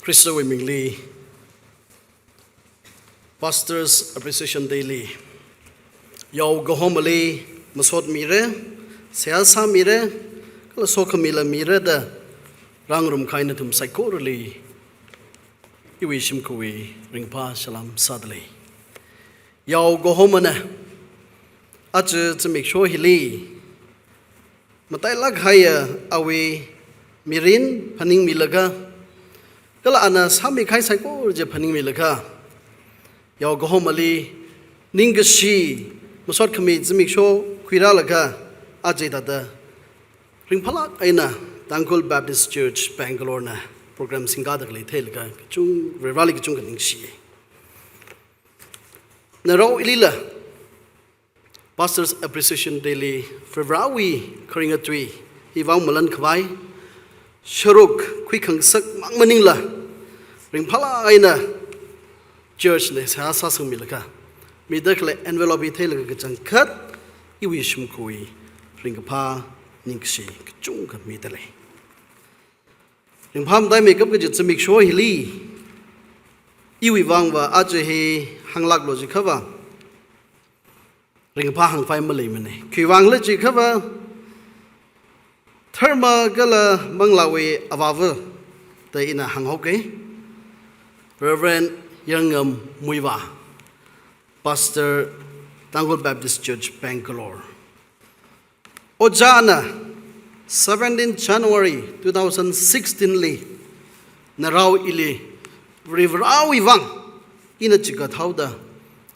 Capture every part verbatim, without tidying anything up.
Khristawui mingli, Pastors Appreciation Day li, yao kahomali masot mira, seihā sāmira, kala sokhamila mira da rāngarum kahai nathum saikorali iwui shimkhurwui ringphā salam sādalei. Yao kahomana aja zimiksho hili matailāk kahaiya awui mirin phaningmilaga, kala ana sāmi kahai saikora chi phaningmilaga, yao kahomali ningkashi masot khami zimiksho khuirālaga, aja hithāda ringphālāk eina Tangkhul Baptist Church Bangalore na program singkāda khalei theilaga kachung, Varivarāli kachungkha ningshi. Narao ilila Pastors Appreciation Day li Varivarāwui kharinga tui hi vang malan khavai sharuk khuikhangasak mang maningla, ringphālāk eina church li seihā sāsangmilaga, mida khalei envelope hi theilaga kachangkhat iwui shimkhurwui ringkaphā ningkashi kachungkha midalei. Ringphā mataimeikap kaji zimiksho hili, iwui vangva aja hi hānglāklu jiakhava ringphā hāngpai maleimana. Khiwui vangla jiakhava, dharma kala manglāwui avāva da ina hānghaoke. Reverend Yarngam Muivah, Pastor, Tangkhul Baptist Church, Bangalore. Ojāna seventeen January two thousand sixteen li, narao ili Varivarāwui vang ina chikathāoda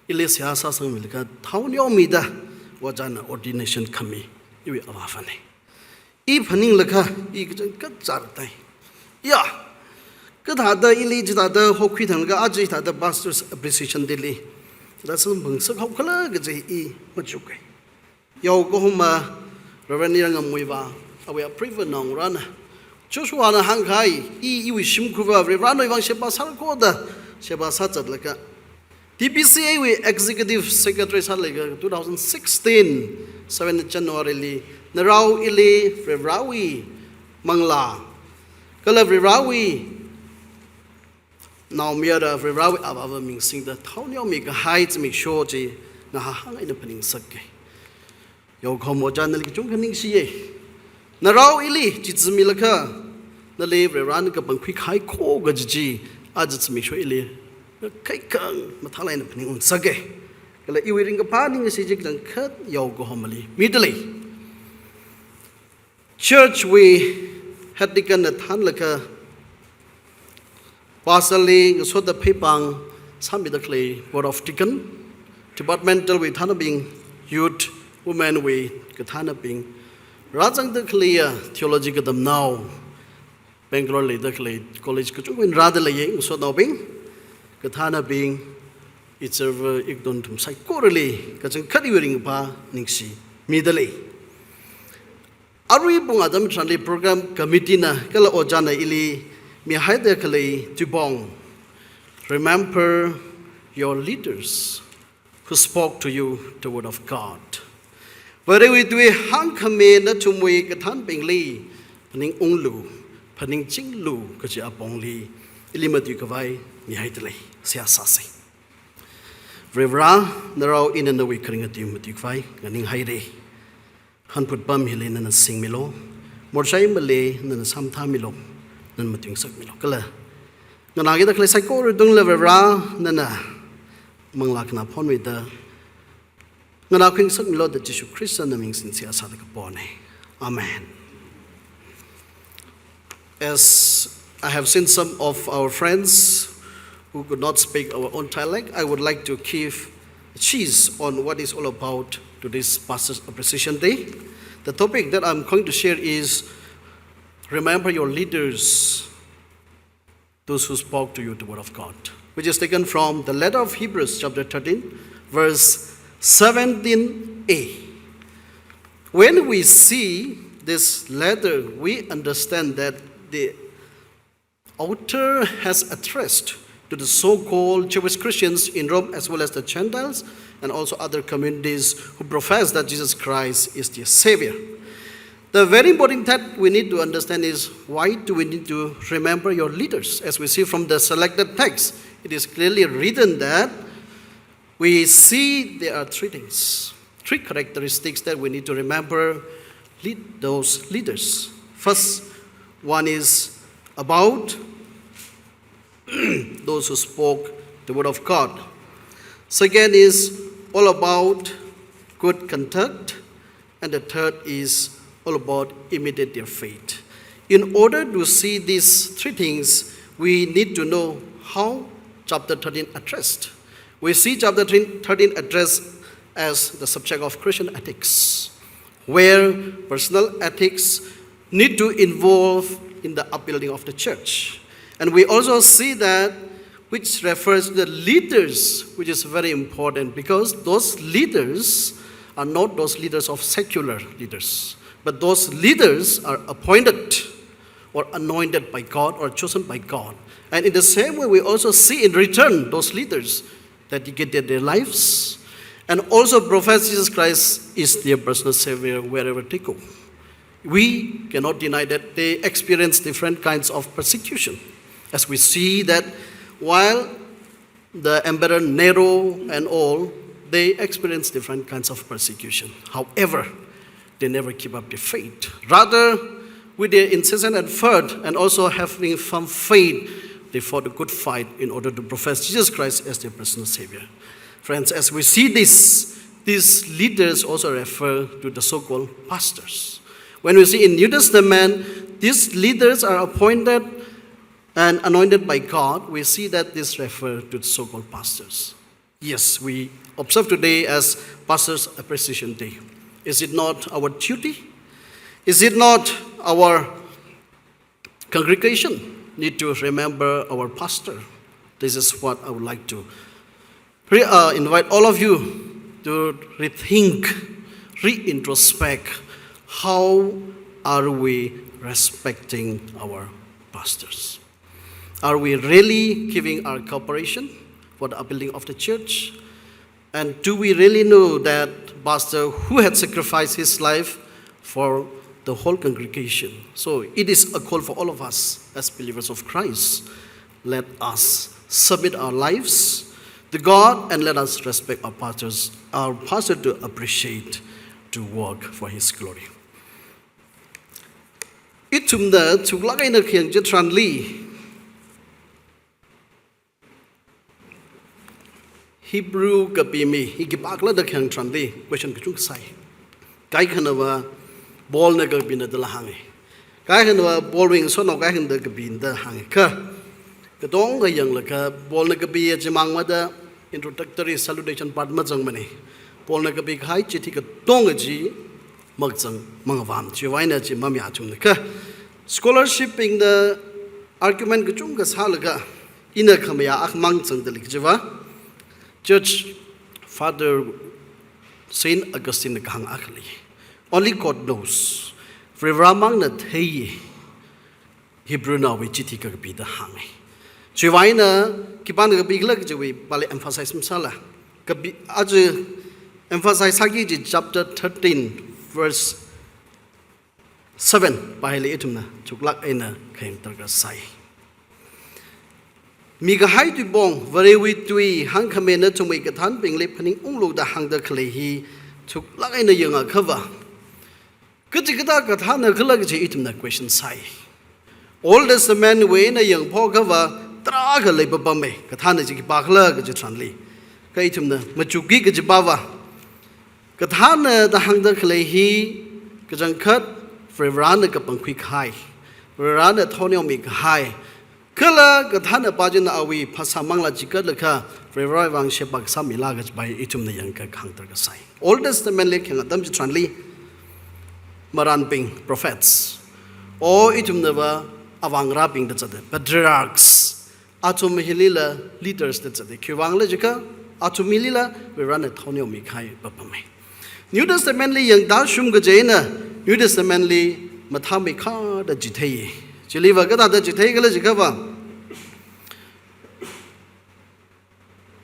ili seihā sāsangmilaga thao neomida, ojāna ordination khami iwui avāvana. I phaninglaga i kachangkhat zāratai. Ya, kathāda ili chithāda hokhui thanglaga aja hithāda Pastors Appreciation Day li chithāda samphangsak haokhala kaji i machuka. Yao kahoma Reverend Yarngam Muivah, awui apreiva naongarāna, Joshuana hāngkahai, i iwui shimkhurva Varivarāwui vang sheba sāra koda sheba sāzatlaga, T B C A wui Executive Secretary sālaga two thousand sixteen, seventeen January li, narao ili Varivarāwui manglā kala Varivarāwui naomayara, Varivarāwui avāva ming singda thao neomi kahai zimiksho chi ngahahāng eina phaningsaka. Yao kahoma ojā, nali kachungkha ningshiya. Narao ili chizimilaga nali Varivarāna kapangkhui kahai kho kaji chi aja zimiksho ili kaikhang mathālāk eina phaningungasaka. Kala iwui ringkaphā ningkashi chi kachangkhat yao kahomali midalei. Church wui head deacon na thānlaga, pastor li ngasoda pheipāng sāmida khalei Board of Deacon, departmental wui thānabing, youth, women wui kathānabing, rāzangda khaleiya theology katamnao, Bangalore leida khalei college kachungwui rāda leiya, ngasotnaobing, kathānabing, ichava ikdon nathum saikorali kachangkhat iwui ringkaphā ningshi midalei. Arui pung atam tharanli program committee na kala ojāna ili mihaida khalei tuipong, "Remember your leaders who spoke to you the word of God." Varewui tui hāngkhami nathumwui kathānbingli phaningunglu, phaningchinglu kaji apongli ili matuikhavai mihaidalei. Seihā sāsa. Varivarā, narao ina nawui kharinga tui matuikhavai nganinghaira. Hanphut pam hili nana singmilu, morshai male nana samthāmilu, nana matuingasakmilu. Kala nganākida khalei saikora tungli Varivarā nana manglā khanā phonmida nganākhuingasakmilu da Jishu Khristana ming singda seihā sāda kapona. Amen. As I have seen some of our friends who could not speak our own dialect, I would like to give a gist on what is all about today's Pastors Appreciation Day. The topic that I'm going to share is "Remember your leaders, those who spoke to you the word of God," which is taken from the letter of Hebrews chapter thirteen, verse seventeen A. When we see this letter, we understand that the author has addressed to the so-called Jewish Christians in Rome, as well as the Gentiles and also other communities who profess that Jesus Christ is their Savior. The very important that we need to understand is, why do we need to remember your leaders? As we see from the selected text, it is clearly written that we see there are three things, three characteristics that we need to remember lead those leaders. First one is about those who spoke the word of God. Second is all about good conduct. And the third is all about imitate their faith. In order to see these three things, we need to know how chapter thirteen addressed. We see chapter thirteen addressed as the subject of Christian ethics, where personal ethics need to involve in the upbuilding of the church. And we also see that which refers to the leaders, which is very important, because those leaders are not those leaders of secular leaders, but those leaders are appointed or anointed by God or chosen by God. And in the same way, we also see in return those leaders dedicated their lives and also profess Jesus Christ is their personal Savior wherever they go. We cannot deny that they experience different kinds of persecution. As we see that while the Emperor Nero and all, they experience different kinds of persecution. However, they never give up their faith. Rather, with their incessant effort and also having firm faith, they fought a good fight in order to profess Jesus Christ as their personal Savior. Friends, as we see this, these leaders also refer to the so-called pastors. When we see in New Testament, these leaders are appointed and anointed by God. We see that this refer to the so-called pastors. Yes, we observe today as Pastors Appreciation Day. Is it not our duty? Is it not our congregation need to remember our pastor? This is what I would like to re- uh, invite all of you to rethink, re-introspect. How are we respecting our pastors? Are we really giving our cooperation for the upbuilding of the church? And do we really know that pastor who had sacrificed his life for the whole congregation? So it is a call for all of us as believers of Christ. Let us submit our lives to God and let us respect our pastors, our pastor to appreciate, to work for his glory. Ithumna thuklak eina khayang chitharanli, Hebrew kapi mi hi khipākhala da khayang tharanli question kachungkha sai. Kaikhanava Paulna kapina dala hānga. Kaikhanava Paulwui ngasotnao kaikhana da kapina da hānga. Kha katonga yanglaga Paulna kapi chimang mada introductory salutation part mazangmana. Paulna kapikahai chithi katonga chi makazang mangavām, chiwui vang eina chi mamayā chungna. Kha scholarship bingna argument kachungkha sālaga ina khamayā akhamang zangda lei kajiva, Church Father Saint Augustine na kahāng akha lei. Only God knows. Varivarāmangna theiya Hebrewnaowui chithi kakapi da hānga. Chiwui vang eina khipāna kapikhala kajiwui pāli emphasize masāla. Kapi, aja emphasize sāki kaji chapter thirteen verse seven pāli ithumna thuklak eina khayang darkar sai. Mikahai tuipong, Varewui tui hāngkhamei nathumwui kathānbingli phaningunglu da hāngda khalei hi thuklak eina yangakhava, kachikathā kathānakhala kaji ithumna question sai. Old Testament wui eina yangphokhava tarākha leipapama, kathāna chi khipākhala kaji tharanli. Kha ithumna machukki kajipava, kathāna da hāngda khalei hi kachangkhat Varivarāna kapangkhuikahai, Varivarāna thotneomikahai, kala kathānapa china awui phasā manglā chikatlaga Varivarāwui vang sheba kasāmila kajipa ithumna yangkahāng darkar sai. Old Testament li khayang atam chitharanli marānbing, prophets, or ithumnava avāngarābing da zata, patriarchs, athum hilila leaders da zata. Khiwuivang khala jiakha athum hilila Varivarāna thotneomikahai papamei. New Testament li yangda shum kaji eina, New Testament li mathāmeikha da chithei. Chiliva kathāda chitheikhala jiakhava,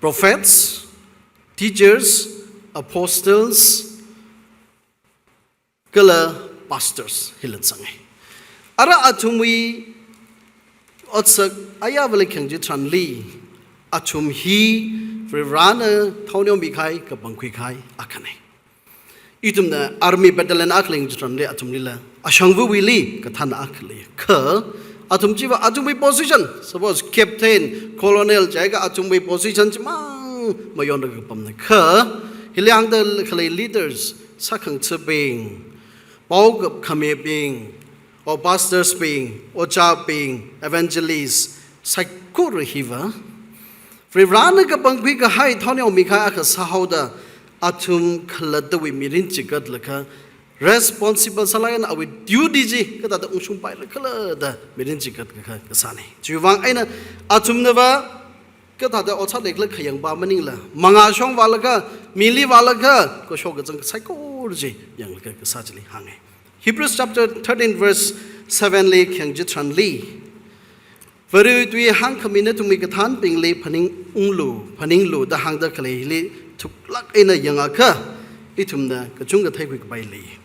prophets, teachers, apostles, kala pastors hila zanga. Ara athumwui otsak ayāvali khayang chitharanli, athum hi Varivarāna thaoneomikahai, kapangkhuikahai akhana. Ithumna army battalion akha lei chitharanli athumlila ashangvawuili kathāna akha lei. Kha athum chiva athumwui position, suppose captain, colonel jiakha athumwui position chimang mayonda kapamna. Kha hili hāngda khalei leaders, sākhangathabing, paoka-, khamibing, or pastors bing, ojābing, evangelist, saikora hiva Varivarāna kapangkhuikahai, thaoneomikahai akha sāhaoda, athum khalattawui mirin chikatlaga responsible sālaga awui duty chi kathāda ungshungpaira khala da mirin chikat kakha kasāna. Chiwuivang eina athumnava kathāda otsak leikhala khayangpa maningla, mangā shongvālaga, mili vālaga, kashok kazang saikora chi yanglaga kasā chili hānga. Hebrews chapter thirteen verse seven li khayang chitharanli, Varewui tui hāngkhami nathumwui kathānbingli phaningunglu, phaninglu da hāngda khalei hili thuklāk eina yangakha, ithumna kachungkha theikhui kapai lei.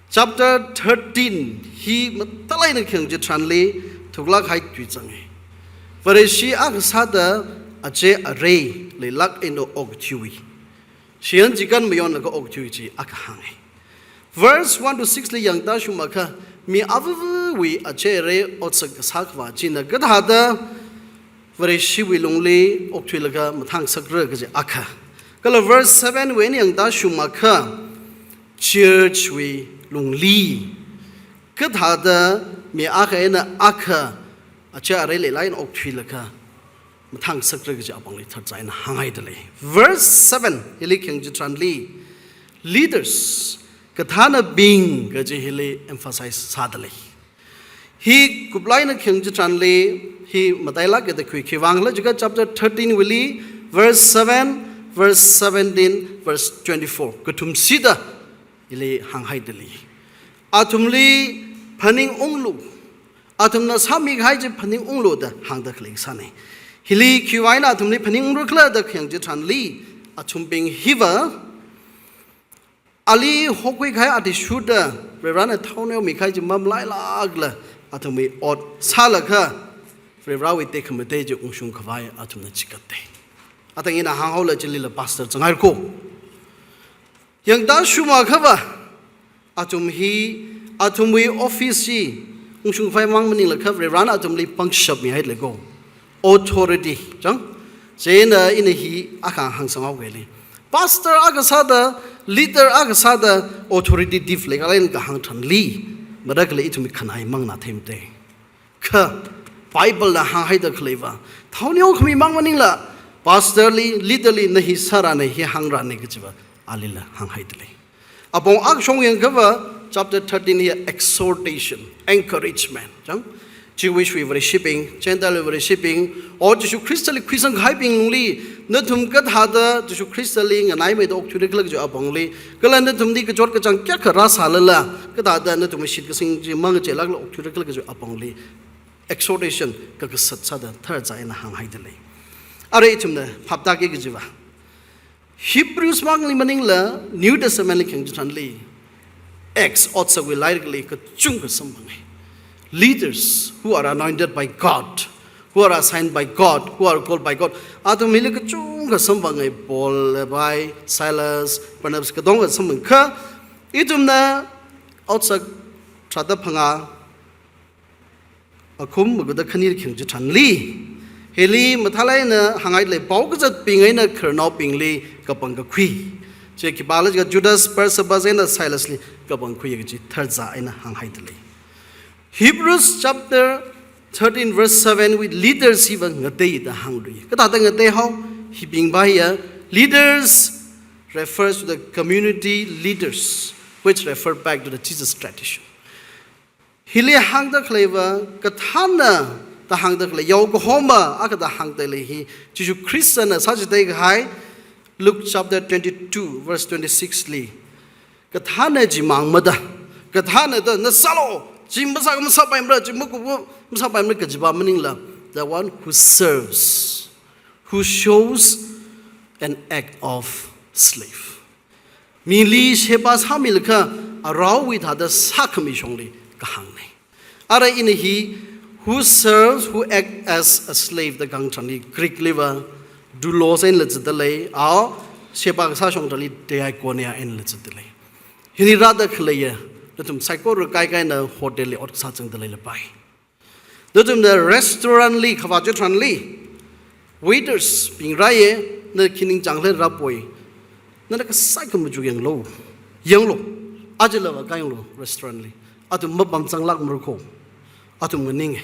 Chapter thirteen hi mathālāk eina khayang chitharanli thuklākhai tui zanga. Vareshi akha sāda ache arei leilāk eina okthuiwui, shiyan chikan mayonlaga okthuiwui chi akha hānga. Verse one to six li yangda shumakha, mi avāvawui ache arei otsak kasā khavā china kathāda Vareshiwui lungli okthuilaga mathāngasakra kaji akha. Kala verse seven wui eina yangda shumakha, church wui lungli kathāda mi akha eina akha ache arei leilāk eina okthuilaga mathāngasakra kaji apongli tharzā eina hānghaida lei. Verse seven hili khayang chitharanli, leaders, kathānabing kaji hili emphasize sāda lei. Hi kuplāk eina khayang chitharanli hi matailāk eina khui, khiwuivangkhala jiakha chapter thirteen wuili verse seven, verse seventeen, verse twenty-four, kathum sida hili hānghaida lei. Athumli phaningunglu, athumna sāmikahai chi phaningunglu da hāngda khalei sāna. Hili khiwui vang eina athumli phaningungra khala da khayang chitharanli, athumbing hiva ali hokhuikahai athishurda Varivarāna thaoneomikahai chi mamalailākla athumwui ot sālaga Varivarāwui tekhamatei chi ungshung khavai athumna chikatda. Atang ina hānghaola chilila pastor zanghaira ko. Yangda shumakhava, athum hi, athumwui office chi ungshung khavai mang maningla kha Varivarāna athumli pangshap mihaida lei ko. Authority, chang? Chieina ina hi akha hāngsanghaoga lei. Pastor akha sāda, leader akha sāda, authoritative leikhala eina kahāng tharanli, marak lei ithumwui khanai mangna themte. Kha Bible na hānghaida khaleiva, thaoneokhami mang maningla, pastor li, leader li, na hi sārane, hi hāngrane kajiva, alila hānghaida lei. Apong akha shong yangkhava, chapter thirteen hi exhortation, encouragement, chang? Jewish wui Vareshibing, Gentile wui Vareshibing, or Jishu Khristali khuisangkahaibing lungli, nathum kathāda Jishu Khristali nganaimeida okthuira khala kaji apongli, kala nathumli kachot kachāng kayākha rāsālala, kathāda nathumwui shitkasang chi mangacheilākla okthuira khala kaji apongli, exhortation kakasat sāda tharzā eina hānghaida lei. Arui ithumna phaptāki kajiva, Hebrews mangli maningla New Testament li khayang chitharanli, Acts, Otsakwui Lairikli kachungkha samphanga. Leaders who are anointed by God, who are assigned by God, who are called by God. Athum hili kachungkha samphanga, Paul, Levi, Silas, Barnabas, katonga samphanga. Kha ithumna Otsak tharāda phangā, akhum maguda khani khayang chitharanli, hili mathālāk eina hānghaida lei, paokazatbing eina khararnaobingli kapangkakhui. Chi khipāla jiakha Judas, Barsabbas eina Silasli kapangkhui kaji tharzā eina hānghaida lei. Hebrews chapter thirteen verse seven wui leaders hiva ngateida hānglui. Kathāda ngateihao, hibingva hiya, leaders refers to the community leaders, which refer back to the Jesus tradition. Hili hāngda khaleiva, kathāna da hāngda khalei, yaokahoma akha da hāngda lei hi, Jishu Khristana sāchitheikahai, Luke chapter twenty-two, verse twenty-six li, kathāna chimang mada, kathāna da, na sālu, chi masā masāpaimara, chi maku masāpaimara kajiva maningla, the one who serves, who shows an act of slave. Mili sheba sāmilakha, araowui thāda sākhami shongli kahāngna. Ara ina hi, who serves, who act as a slave da kahāng tharanli Greek liva doulos einala zatdalei, ao, sheba kasā shong tharanli diakonia einala zatdalei. Hili rāda khaleiya, nathum saikora kaikaina hotel li ot kasā zangdalei lapai. Nathumna restaurant li, khavā chitharanli, waiters bing rāya, na khi ningchāngla rāpoi. Nana kasai khamachuk yanglu. Yanglu. Ajala vākā yanglu restaurant li. Athum mapamzanglākmara ko. Athum nganinga.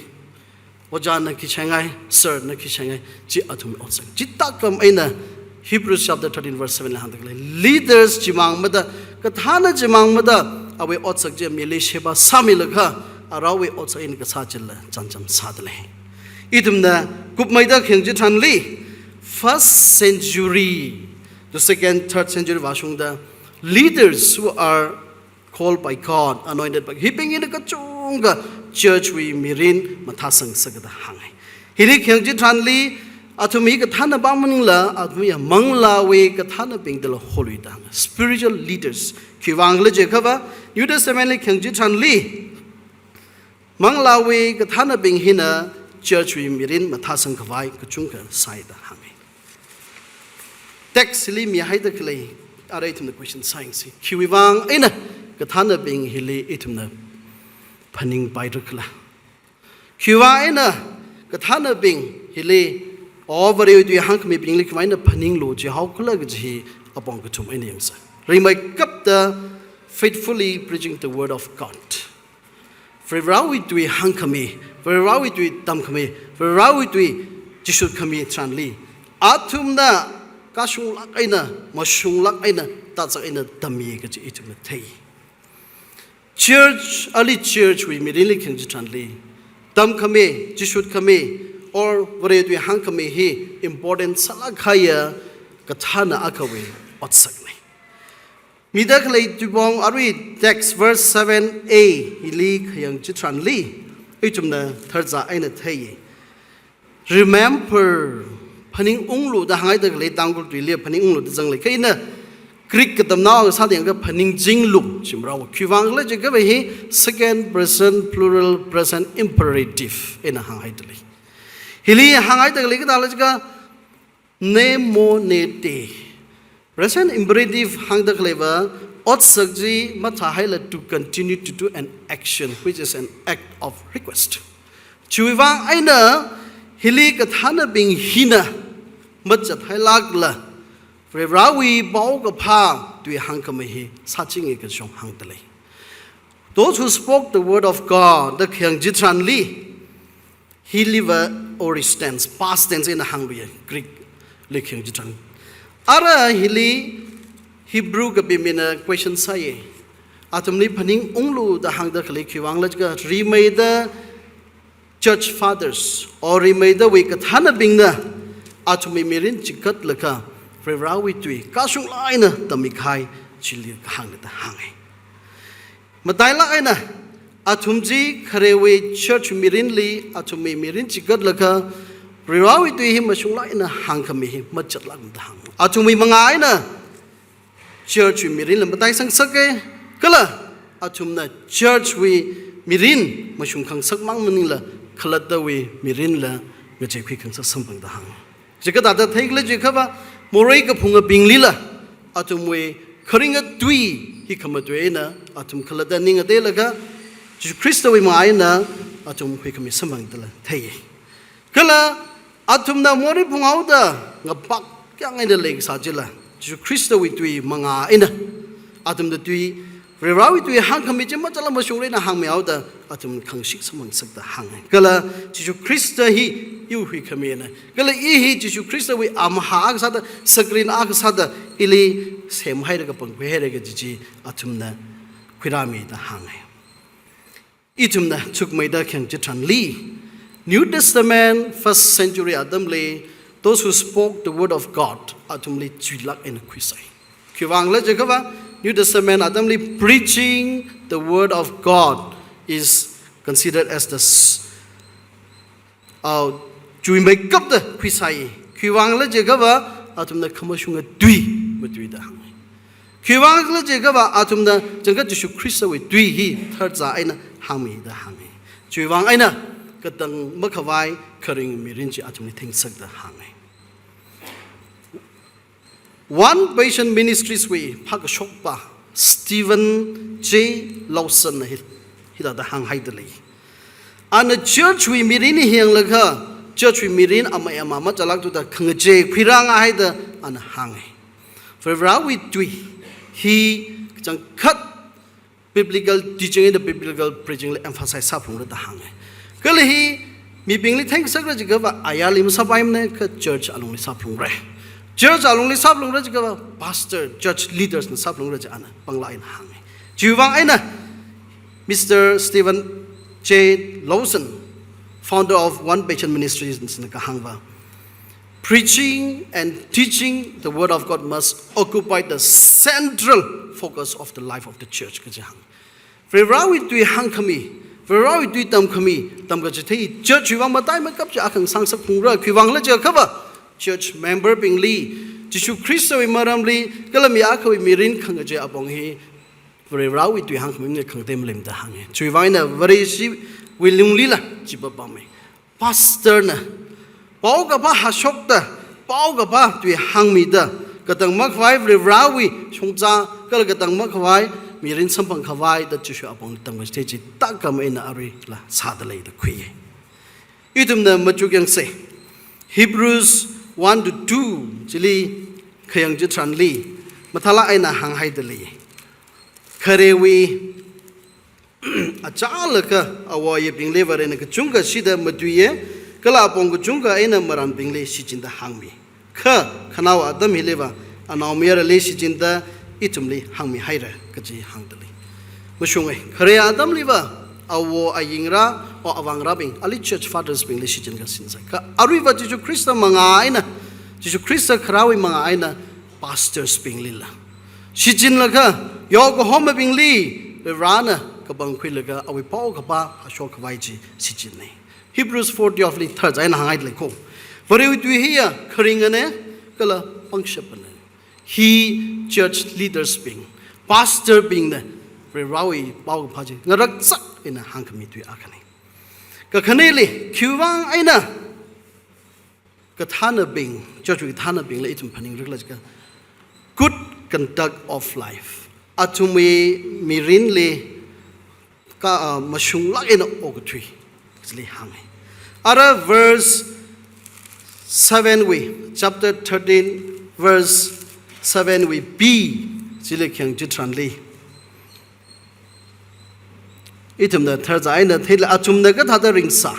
Ojā na khi shaingai, sir na khi shaingai, chi athum otsak. Chithākha eina Hebrews chapter thirteen verse seven la hāngda khalei. Leaders chimang mada, kathāna chimang mada, awui otsak chi mili sheba sāmilaga, araowui otsak eina kasā chila chānjam sādalei. Ithumna kupmeida khayang chitharanli, first century to second, third century vāshungda, leaders who are called by God, anointed by, hibing hina kachungkha church wui mirin mathāsang sākada hānga. Hili khayang chitharanli, athum hi kathāna pam maningla, athum ya manglāwui kathānabing dala holuida hānga. Spiritual leaders. Khiwuivang khala jiakhava, New Testament li khayang chitharanli, manglāwui kathānabing hina church wui mirin mathāsang khavai kachungkha sāi da hānga. Text li mihaida khalei, ara ithumna question sāyangsi. Khiwuivang eina kathānabing hili ithumna phaningpaira khala. Khiwuivang eina kathānabing hili, o Varewui tui hāngkhamibingli khiwuivang eina phaninglu jihao khala kaji hi apong kathum eina yangsa. Rimeikapta faithfully preaching the word of God. Varewui tui hāngkhami, Varewui tui tamkhami, Varewui tui chishut khami tharanli, athumna kashunglāk eina, mashunglāk eina, tazak eina tammi kaji ithumna thei. Church, early church wui mirinli khayang chitharanli, tamkhami, chishut khami, or Varewui tui hāngkhami hi important sālāk kahaiya kathāna akhawui otsakna. Mida khalei tuipong arui text verse seven A hili khayang chitharanli, ithumna tharzā eina thei. Remember, phaningunglu da hānghaida khalei Tangkhul tuili phaningunglu da zanglei. Kha ina Greek katamnao sāda yangakha phaningchinglu, chimrao. Khiwuivang khala jiakhava hi second person plural present imperative eina hānghaidalei. Hili hānghaida khalei kathāla jiakha nemonete. Present imperative hāngda khaleiva, otsak chi mathāhaila to continue to do an action, which is an act of request. Chiwuivang eina hili kathānabing hina machathailākla, Varewui paokaphā tui hāngkhami hi sāchinga kachong hāngdalei. Those who spoke the word of God, da khayang chitharanli, hiliva aorist tense, past tense eina hāngluiya, Greek li khayang chitharan. Ara hili Hebrew kapi mina question sāya. Athumli phaningunglu da hāngda khalei khiwuivang khala jiakha rimeida church fathers, or rimeidawui kathānabingna athumwui mirin chigatlaga Varewui tui kashunglāk eina tammikahai chili kahāngna da hānga. Matailāk eina, athum chi kharewui church mirinli, athumwui mirin chigatlaga, Varewui tui hi mashunglāk eina hāngkhami hi machatlākmada hāng. Athumwui mangā eina church wui mirinla mataisangsaka, kala athumna church wui mirin mashungkhangasak mang maningla, khalattawui mirinla ngacheikhuikhangasak samphangda hāng. Chikathāda theikhala jiakhava, morei kaphungabinglila, athumwui kharinga tui hi khamatui eina, athum khalatta ning ngateilaga, Jesu Khristawui mangā eina, athum huikhami samphangdala thei. Kala, athumna morei phunghaoda, ngapak kyang eina leikasā chila, Jesu Khristawui tui mangā eina, athumna tui, Varewui tui hāngkhami chi machala mashungra eina hāngmihaoda, athum khangashik samphang ngasakda hānga. Kala Jesu Khrista hi iwui huikhamina. Kala i hi Jesu Khristawui amahā akha sāda, sakrin akha sāda, ili semhaira, kapangkhuihaira kaji chi athumna khuirāmida hānga. Ithumna chukmeida khayang chitharanli, New Testament first century atamli, those who spoke the word of God, athumli chuilāk eina khuisai. Khiwuivang khala jiakhava, New Testament atamli preaching the word of God is considered as the s-, uh, chuimeikapta khuisai. Khiwuivang khala jiakhava, athumna khamashunga tui matuida hānga. Khiwuivang khala jiakhava athumna changkhat Jishu Khristawui tui hi tharzā eina hāngmi da hāngi. Chiwuivang eina katang makhavai kharing mirin chi athumli thengsak da hāngi. One Passion Ministries wui phākashokpa Steven J Lawson na hi, hithāda hānghaida lei. Ana church wui mirin hi yanglaga, church wui mirin amai ama machālākthuda khangachei khuirāngahaida ana hāngi. Varivarāwui tui hi changkhat biblical teaching and biblical preaching li emphasize sāphalungra da hāngi. Kala hi mibingli thengsakra jiakhava ayarli masāpaimana, kha church alungli sāphalungra. Church alungli sāphalungra jiakhava pastor, church leaders na sāphalungra chi ana panglāk eina hāngi. Chiwuivang eina Mister Steven J Lawson, founder of One Passion Ministries, na kahāngva, "Preaching and teaching the word of God must occupy the central focus of the life of the church," kaji hānga. Varivarāwui tui hāngkhami, Varivarāwui tui tamkhami, tamkachithei church wui vang mataimeikap chi akha sāngasaklungra, khiwuivang khala jiakhava church member bingli Jishu Khristawui maramli kala mi akhawui mirin khangachei apong hi Varivarāwui tui hāngkhami khangatei maleimana da hāngi. Chiwuivang eina Vareshiwui lunglila chi papamei. Pastor na paokaphā hashokta, paokaphā tui hāngmida, katang makhavai Varivarāwui shongza kala katang makhavai mirin samphangkhavai da Jishu apongli tamkachithei chi tākam eina aruila sāda lei da khuiya. Ithumna machukyangsa. Hebrews one to two chili khayang chitharanli mathālāk eina hānghaida lei. Kharewui achālakha awo ayibingli Varena kachungkha shida matuiya, kala apong kachungkha eina marānbingli shichinda hāngmi. Kha khanaowa atam hiliva anaomayarali shichinda ithumli hāngmihaira kaji hāngda lei. Mashunga, khare atamliva awo ayingra, o avangrabing, early church fathers bingli shichin kasānsa. Kha aruiva Jishu Khrista mangā eina, Jishu Khrista kharāwui mangā eina pastors binglila shichinlaga, yao kahomabingli Varivarāna kapangkhuilaga awui paokaphā hashokkhavai chi shichinna. Hebrews four twelve li tharzā eina hānghaida lei ko. Varewui tui hiya kharingana kala pangshapana. Hi church leaders bing, pastor bingna Varivarāwui paokaphā chi ngaraksak eina hāngkhami tui akhana. Kakhaneli, khiwuivang eina kathānabing, church wui kathānabingla ithum phaningra khala jiakha, good conduct of life. Athumwui mirinli ka, ah, mashunglāk eina okathui chili hānga. Ara verse seven wui, chapter thirteen, verse seven wui B chili khayang chitharanli ithumna tharzā eina theila, athumna kathāda ringsā,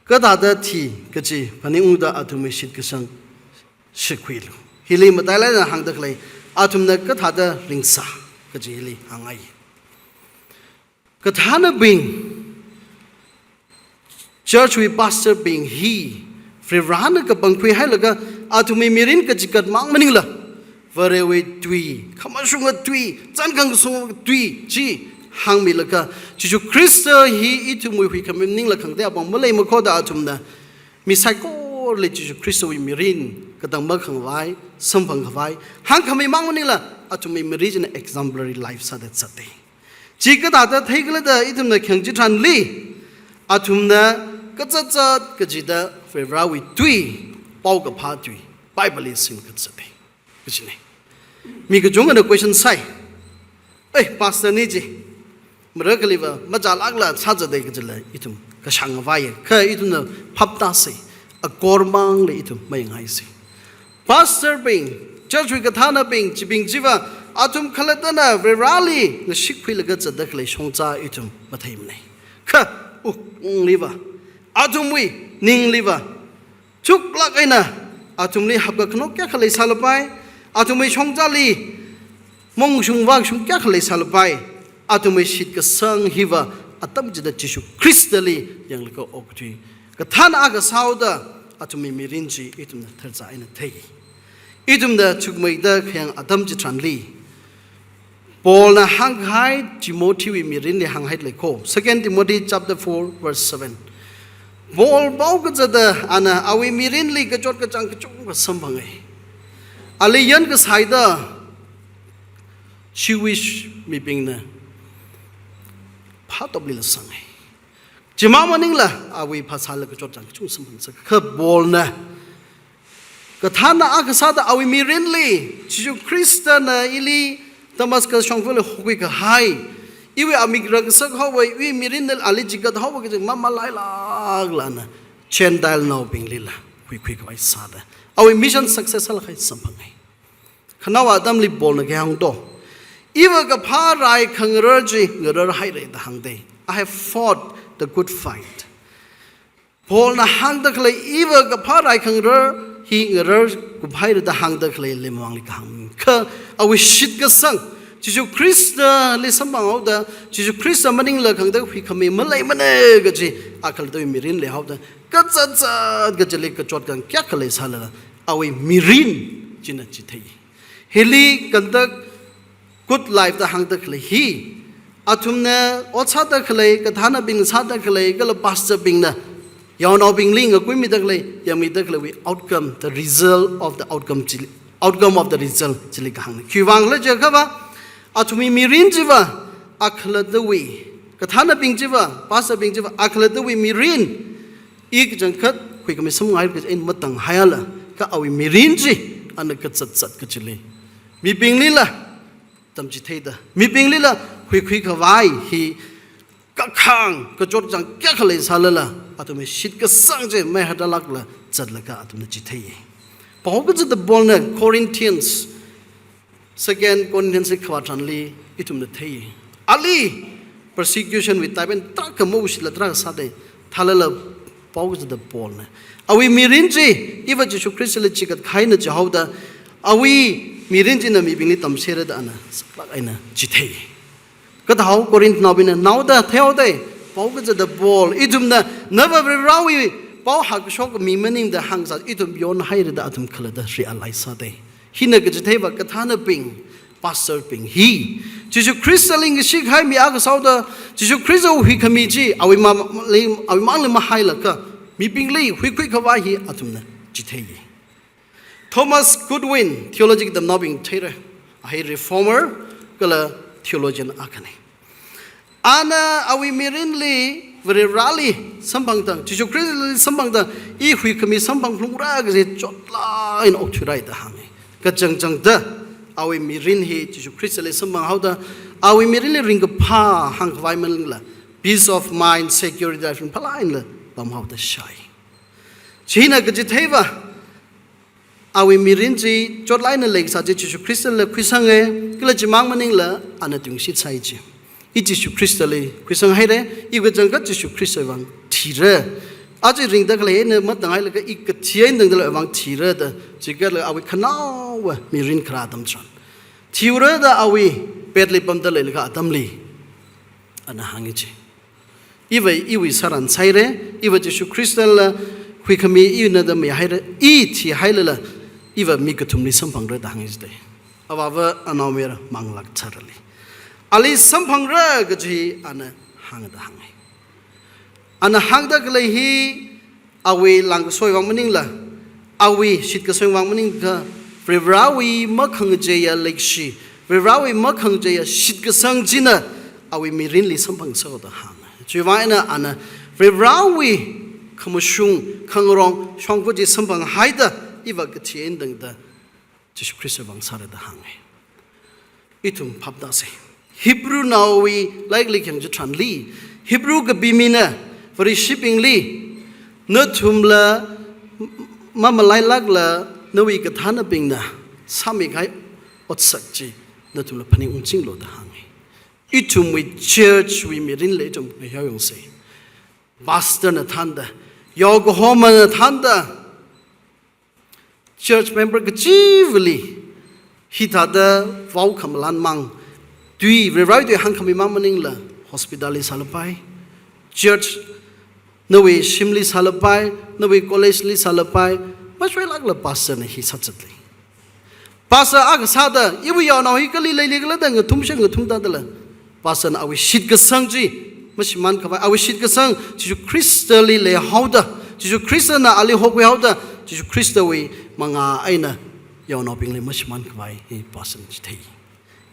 kathāda thi kaji phaningungda athumwui shitkasang shitkhuilu. Hili matailāk eina hāngda khalei, athumna kathāda ringsā kaji hili hāngngai. Kathānabing, church wui pastor bing hi Varivarāna kapangkhuihailaga athumwui mirin kachikat mang maningla, Varewui tui, khamashunga tui, chānkhang kasunga tui chi hāngmilaga, Jishu Khrista hi ithumwui huikhami maningla khangatei apong maleimakhoda athumna mi saikorali Jishu Khristawui mirin katang makhangavai, samphangkhavai hāngkhami mang maningla, athumwui mirin china exemplary life sāda zatda. Chi kathāda thei khala da ithumna khayang chitharanli, athumna kazat zat kachida Varivarāwui tui, paokaphā tui, Bible li singkazatda kajina. Mi kachungana question sāi. "Ei, pastor ni chi marakhaliva machālākla sāzatda," kajila ithum kashāngvaiya. Kha ithumna phaptāsa, akormangli ithum mayanghaisa. Pastor bing, church wui kathānabing, chibing chiva athum khalattana Varivarāli ngashikhuilaga zatda khalei shongza ithum matheimana. Kha wuklungliva, athumwui ningliva, chuklāk eina athumli hapkakhanok kayākha leisālapai, athumwui shongzali mongshung vākashung kayākha leisālapai, athumwui shitkasang hiva atam chida Jishu Khristali yanglaga okathui kathāna akha sāhaoda, athumwui mirin chi ithumna tharzā eina thei. Ithumna chukmeida khayang atam chitharanli, Paulna hāngkahai Timothy wui mirinli hānghaida lei ko. Second Timothy chapter four verse seven. Paul pao kazatda ana awui mirinli kachot kachāng kachungkha samphanga. Ali yan kasāida, Jewish mibingna phātoplila sanghai. Chimang maningla awui phasāla kachot chang kachung samphang sākha Paulna kathānna akha sāda awui mirinli, Jesu Khristana ili Damascus shongfali hokhui kahai, iwui amik rākasak haowa, iwui mirinna ali chigat haowa kaji mamalailākla ana Gentile naobinglila huikhui khavai sāda awui mission success sālāk kahai samphanghai. Khanaowa atamli Paulna kahāng to, iva kaphā rai khangarar chi ngararhaira da hāngda. "I have fought the good fight." Paulna hāngda khalei iva kaphā rai khangarar hi ngararkuphaira da hāngda khaleili mavangli kahāng. Kha awui shitkasang, Jesu Khristali samphang haoda, Jesu Khrista maningla khangatei huikhami maleimana kaji a khalattawui mirin leihaoda, kazat zat kajili kachot kayākha leisālala, awui mirin china chithei. Hili conduct good life da hāngda khalei hi, athumna ot sāda khalei, kathānnabing sāda khalei, kala pastor bingna yaonaobingli ngakuimida khalei, yangmida khaleiwui outcome, the result of the outcome chili, outcome of the result chili kahāngna. Khiwuivangkhala jiakhava, athumwui mirin chiva a khalattawui, kathānnabing chiva, pastor bing chiva a khalattawui mirin, i kachangkhat huikhami samngai kaji eina matanghaiala, kha awui mirin chi ana kazat zat kajili, mibinglila tamchitheida, mibinglila huikhui khavai hi kakhang kachot chang kayākha leisālala, athumwui shitkasang chi maihadalākla zatlaga athumna chithei. Paokazata Paulna Corinthians, Second Corinthians khavā tharanli ithumna thei. Ali persecution wui type eina tarākha maungshila tarākha sāda, thālala paokazata Paulna awui mirin chi iva Jesu Khristali chigat kahaina jihaoda, awui mirin china mibingli tamserra da ana saklāk eina chithei. Kathāhao Corinthnaobingna naoda theihaoda, paokazata Paul, ithumna nava Varivarāwui pao hākashok mi maningda hāngsā, ithum yonhaira da athum khalatta realize sāda. Hina kachitheiva kathānnabing, pastor bing hi Jesu Khristali ngashit kahai mi akha sāhaoda, Jesu Khristawui huikhami chi awui ma-, li, awui mangli mahailaga mibingli huikhui khavai hi athumna chithei. Thomas Goodwin, theology katamnaobing theira, a hi reformer kala theologian akhana. Ana awui mirinli Varivarāli samphangda, Jesu Khristali samphangda, i huikhami samphang phalungra kaji chotlāk eina okthuira da hānga. Kachangchangda awui mirin hi Jesu Khristali samphang haoda, awui mirinli ringkaphā hāngkhavai maningla, peace of mind, security, life phalāk einala pamhaoda shāi. China kachitheiva, awui mirin chi chotlāk eina leikasā chi Jesu Khristala khuisanga, kala chimang maningla ana tungshitsai chi. I Jesu Khristali khuisanghaira, i kachangkhat Jesu Khristawui vang thira. Aja ringda khalei eina matanghailaga i kathi eina tangdalei vang thira da, chikatla awui khanaowa mirin kharā atam tharan, thiura da awui bedli pamda leilakha atamli ana hānga chi. Iva iwui sāran sāhaira, iva Jesu Khristala huikhami ina da mihaira, i thihailala, iva mi kathumli samphangra da hānga jida. Avāva, Anaomayara, Manglā Katharali. Ali samphangra kaji ana hāngda hānga. Ana hāngda khalei hi awui langkasoi vang maningla, awui shitkasang vang maningakha, Varivarāwui makhangacheiya leikashi, Varivarāwui makhangacheiya shitkasang china awui mirinli samphang sāhaoda hānga. Chiwui vang eina ana Varivarāwui khamashung khangarong shongfa chi samphanghaida, iva kathi eina tangda Jesu Khristawui vang sāra da hānga. Ithum phaptāsa. Hebrewnaowui laikli khayang chitharanli, Hebrew kapi mina Vareshibingli, nathumla mamalailākla nawui kathānnabingna sāmikahai otsak chi nathumla phaningungchinglu da hānga. Ithumwui church wui mirinli ithum ngayao yangsa. Pastorna thānda, yaokahomana thānda, church member kachivali hithāda vao khamalan mang, tui, Varivarāwui tui hāngkhami mang maningla, hospital li sālapai, church, nawui shimli sālapai, nawui college li sālapai, masoilākla pastorna hi sāzatli. Pastor akha sāda, iwui yaonao hi kali leili khala da ngathumshang ngathumda dala, pastorna awui shitkasang chi mashimānkhavai, awui shitkasang Jesu Khristali leihaoda, Jesu Khristana ali hokhuihaoda, Jesu Khristawui mangā eina yaonaobingli mashimānkhavai hi pastorna chithei.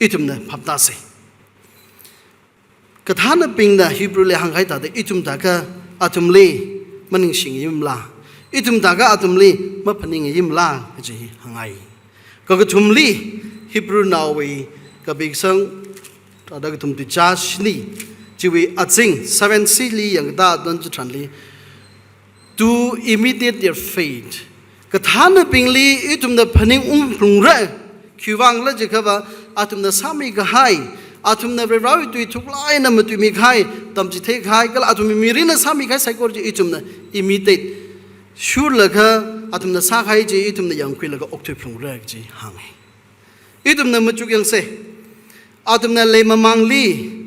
ithumna phaptāsei. Kathānabingna Hebrew li hāngkahai thāda, ithum thākha athumli maningshingayimla, ithum thākha athumli maphaningayimla kaji hāngngai. Kakathumli Hebrew naowui kapi kasang tharāda kathum tuicha shini, chiwui azing seven C li yangda don chitharanli, to imitate their faith. Kathānabingli ithumna phaningungphalungra. Khiwuivangkhala jiakhava, athumna sāmikahai, athumna Varivarāwui tui thuklāk eina matuimikahai, tamchitheikahai, kala athumwui mirinna sāmikahai saikora chi ithumna imitate shurlaga, athumna sākahai chi ithumna yangkhuilaga okthuiphalungra kaji hānga. Ithumna machuk yangsei. Athumna leimamangli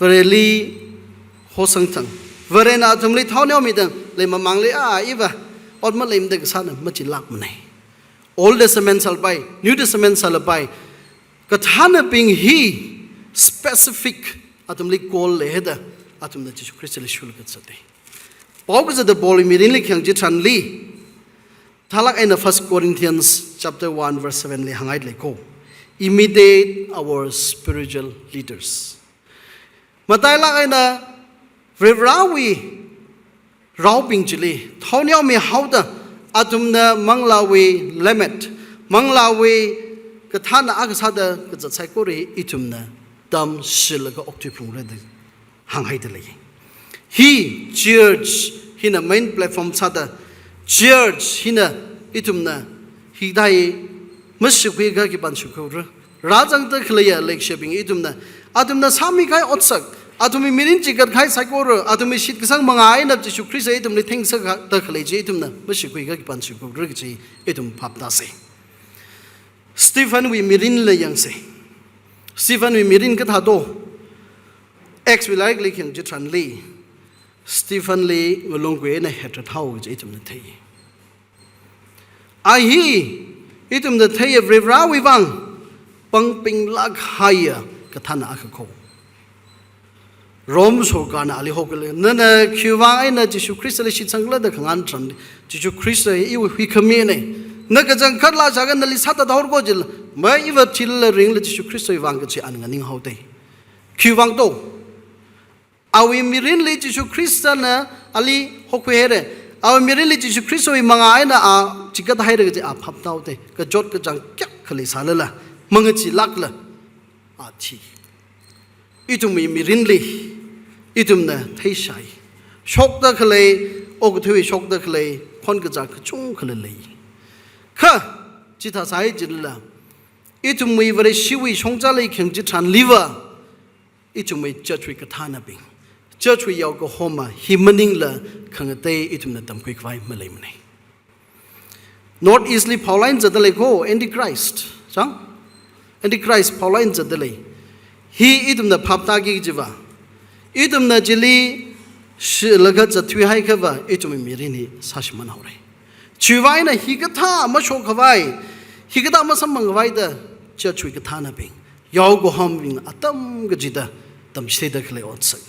Vareli hosangthang, Varena athumli thaoneomida, leimamangli a iva ot maleimada kasāna machilākmana. Old Testament sālapai, New Testament sālapai, kathānabing hi specific athumli call leida, athumna Jishu Khristali shurlaga zatta. Pao kazata Paulwui mirinli khayang chitharanli, thālāk eina First Corinthians chapter one verse seven li hāngngailei ko. Imitate our spiritual leaders. Matailāk eina Varivarāwui raobing chili thaoneomihaoda, athumna manglāwui lemmet, manglāwui kathāna akha sāda kazat saikora ithumna tamshilaga okthuiphalungra da hānghaida lei. Hi church hina main platform sāda, church hina ithumna hithāda mashikhuiakha khipāna shikhuira. Rāzangda khaleiya leikashibing ithumna, athumna sāmikahai otsak, athumwui mirin chikatkahai saikora, athumwui shitkasang manga eina Jishu Khrista ithumli thengsakda khalei chi ithumna mashikhuiakha khipāna shikhuira kaji ithum phaptāsei. Stephenwui mirinli yangsei. Stephenwui mirin kathā do? Acts wui lairikli khayang chitharanli, Stephenli ngalung kui eina hatred haowa kaji ithumna thei. A hi ithumna theiya Varivarāwui vang pangpinglāk haiya kathāna akha ko. Rome sorkarna ali hokale, nana khiwuivang eina Jishu Khristali shitsangkhala da khangahān tharan, Jishu Khrista hi iwui huikhamina. Na kachangkhat laa sākha nali sāthathaora ko jila, ma iva thila ringla Jishu Khristawui vang kaji ana nganinghaoda. Khiwuivang do? Awui mirinli Jishu Khristana ali hokhuihaira. Awui mirinli Jishu Khristawui manga eina a chikathaira kaji a phaptāhaoda. Kachot kachāng kayākha leisālala, mangachilākla a thi. Ithumwui mirinli ithumna theishai. Shokda khalei, okathuiwui shokda khalei, khon kazā kachungkhala lei. Kha chithā sāi jilala, ithumwui Vareshiwui shongzali khayang chitharanliva, ithumwui church wui kathānabing, church wui yaokahoma hi maningla khangatei ithumna tamkhuikhavai maleimana. North East li phaolaga zatdalei ko, Antichrist. Chang? Antichrist phaolaga zatdalei. Hi ithumna phaptāki kajiva, ithumna chili shilaga zatthuihaiakhava, ithumwui mirin hi sāshimānhaora. Chiwui vang eina hikathā mashokkhavai, hikathā masamphangkhavai da, church wui kathānabing, yaokahomabing atam kachida tamchitheida khalei otsak,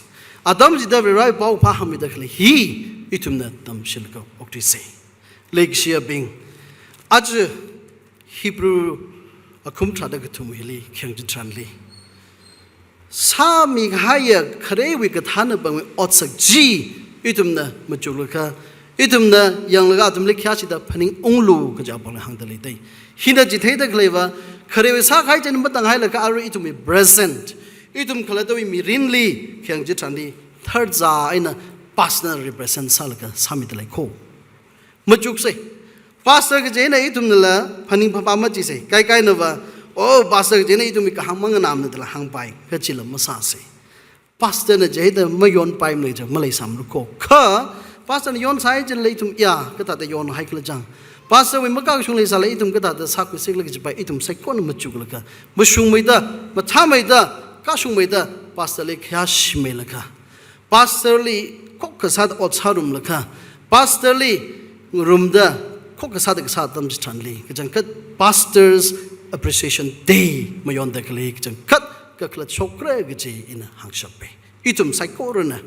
atam chida Varivarāwui pao phāhāngmida khalei hi ithumna tamshilaga okthuisei. Leikashiyabing, aja Hebrew akhum tharāda kathum hili khayang chitharanli, sāmikahaiya kharewui kathānabingwui otsak chi ithumna machuklaga, ithumna yanglaga athumli khayāshida phaningunglu kaja Paulna hāngdalei dei. Hina chitheida khaleiva, kharewui sākahai china matanghailaga arui ithumwui present, ithum khalattawui mirinli khayang chitharanli, tharzā eina pastor represent sālaga sāmidalei ko. Machuksei. Pastor kaji eina ithumnala phaning phapā machisei. Kaikainava, oh, pastor kaji eina ithumwui kahāng manganāmana dala hāngpai kachila masāsei. Pastor na jida mayonpaimana jiakha maleisāmara ko. Kha pastor na yonsai jilala ithum ya kathāda yonhaikhala chang, pastor wui makakashung leisālala ithum kathāda sākhuisikhala kajipa ithum saikora machuklaga, mashungmeida, mathāmeida, kashungmeida, pastor li khayāshimeilaga, pastor li khokkha sāda ot sārumlaga, pastor li ngarumda khokkha sāda kasā atam chitharanli, kachangkhat Pastors Appreciation Day mayonda khalei kachangkhat kakhalat shokra kaji ina hāngshappai. Ithum saikorana,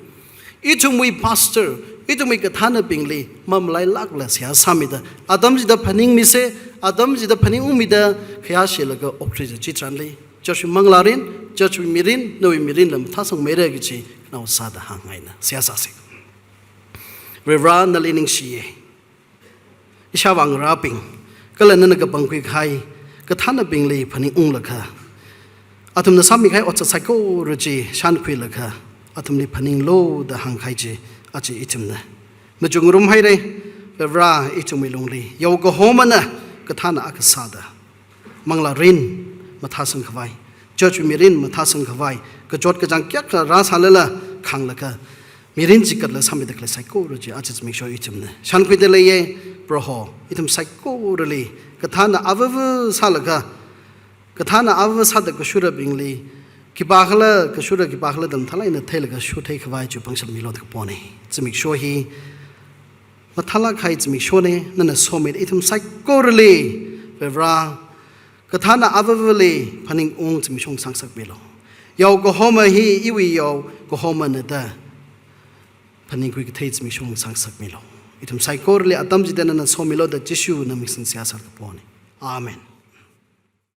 ithumwui pastor, ithumwui kathānabingli mamalailākla seihā sāmida, atam chida phaningmisa, atam chida phaningungmida, khayāshilaga okthuida chitharanli, church wui manglārin, church wui mirin, nawui mirinla mathāsangmeira kaji khanao sāda hāngngaina. Seihā sāsa. Varivara, nali ningshiya. Ishāvā ngarābing, kala nana kapangkhui kahai kathānabingli phaningunglaga, athumna sāmikahai otsak saikora chi shānkhuilaga, athumli phaninglu da hāngkahai chi, aja ithumna machukngarumhaira. Varivara, ithumwui lungli yao kahomana kathāna akha sāda, manglārin mathāsangkhavai, church wui mirin mathāsangkhavai, kachot kachāng kayākha rāsālala khānglaga, mirin chikatla sāmida khalei saikora chi aja zimiksho ithumna shānkhuida leiya. Proho, ithum saikorali kathāna avava sālaga, kathāna avava sāda kashurabingli khipākhala, kashura khipākhala da mathālāk eina theilaga shuthei khavai chi pangshap milu da kapona. Zimiksho hi mathālāk kahai zimikshona, nana somida ithum saikorali, Varivara, kathāna avavali phaningung zimiksho ngasāngasakmilu. Yao kahoma hi iwui yao kahomana da phaningkhui kathei zimiksho ngasāngasakmilu. Ithum saikorali atam chida nana somilu da Jishuna ming singda seihā sāda kapona. Amen.